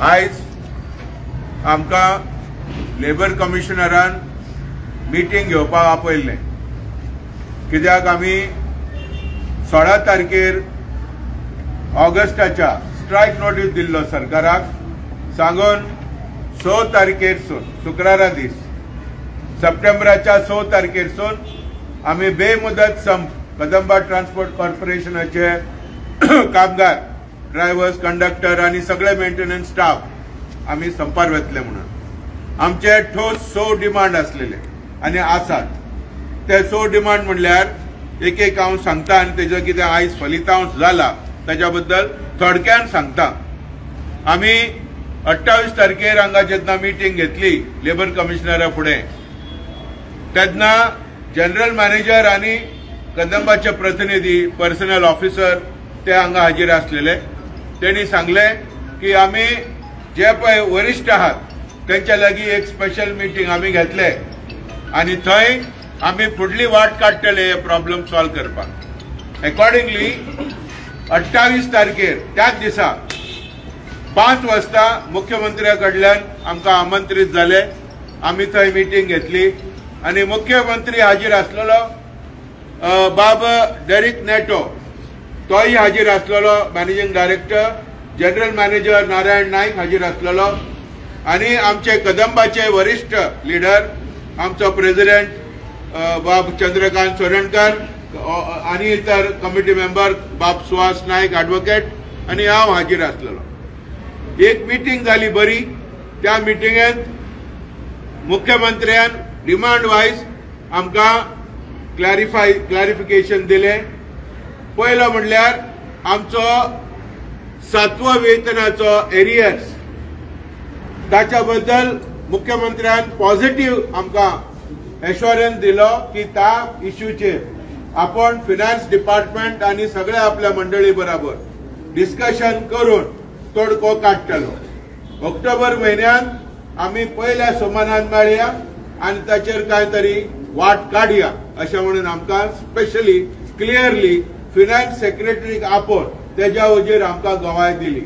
आयज आमकां labour कमिशनरान meeting घेवपाक आपयल्लें, कित्याक आमी 16 तारखेर ऑगस्टाच्या स्ट्रायक नोटीस दिल्लो सरकाराक सांगून 6 तारखेरसून शुक्रारा दीस सप्टेंबराच्या 6 तारखेरसून आमी बेमुदत संप कदंबा ट्रान्सपोर्ट कॉर्पोरेशनाचे कामगार, ड्रायव्हर्स, कंडक्टर आनी सगळे मेंटेनन्स स्टाफ आमी संपार वेतले म्हणून आमचे ठोस 6 डिमांड आसलेले आनी आसात. ते 6 डिमांड म्हणल्यार एक एक हांव सांगता आनी तेजो कितें आयज फलितांश जाला ताच्या बद्दल थोडक्यान सांगता. आमी 28 तारखेर हांगा जेन्ना मिटींग घेतली लेबर कमिशनरा फुडें तेन्ना जनरल मॅनेजर आनी कदंबाचे प्रतिनिधी पर्सनल ऑफिसर ते हांगा हाजीर आसलेले. तेणी सांगलें की आमी जे पळय वरिश्ठ आहात तेंच्या लागीं एक स्पेशल मिटींग आमी घेतले आनी थंय आमी फुडली वाट काडटले हे प्रॉब्लम सॉल्व करपाक. एकॉर्डिंगली 28 तारखेर त्याच दिसा 5 वाजता मुख्यमंत्र्या कडल्यान आमकां आमंत्रीत जाले. आमी थंय मिटींग घेतली आनी मुख्यमंत्री हाजीर आसलेलो, बाब डेरिक नेटो तोय हाजीर आसलेलो, managing director, general manager Narayan Naik हाजीर आसलेलो आनी आमचे कदंबाचे वरिश्ठ लिडर आमचो प्रेसिडेंट बाब चंद्रकांत चोरणकर आनी इतर कमिटी मेंबर बाब सुहास नायक एडवोकेट आनी हांव हाजीर आसलेलो. एक मिटींग जाली बरी. त्या मिटिंगेंत मुख्यमंत्र्यान डिमांड वायज आमकां क्लॅरिफिकेशन दिलें. पयलो म्हणल्यार आमचो 7व्या वेतनाचो एरियर्स ताच्या बद्दल मुख्यमंत्र्यान पॉझिटिव्ह आमकां एश्योरन्स दिलो की त्या इश्यूचेर आपण फिनान्स डिपार्टमेंट आनी सगळे आपल्या मंडळी बराबर डिस्कशन करून तोडको काडटलो. ऑक्टोबर म्हयन्यान आमी पयल्या सोमारान मेळया आनी ताचेर कांय तरी वाट काडया अशें म्हणून आमकां स्पेशली क्लियरली फिनान्स सेक्रेटरीक आपोवन तेज्या वजेर आमकां गवाय दिली.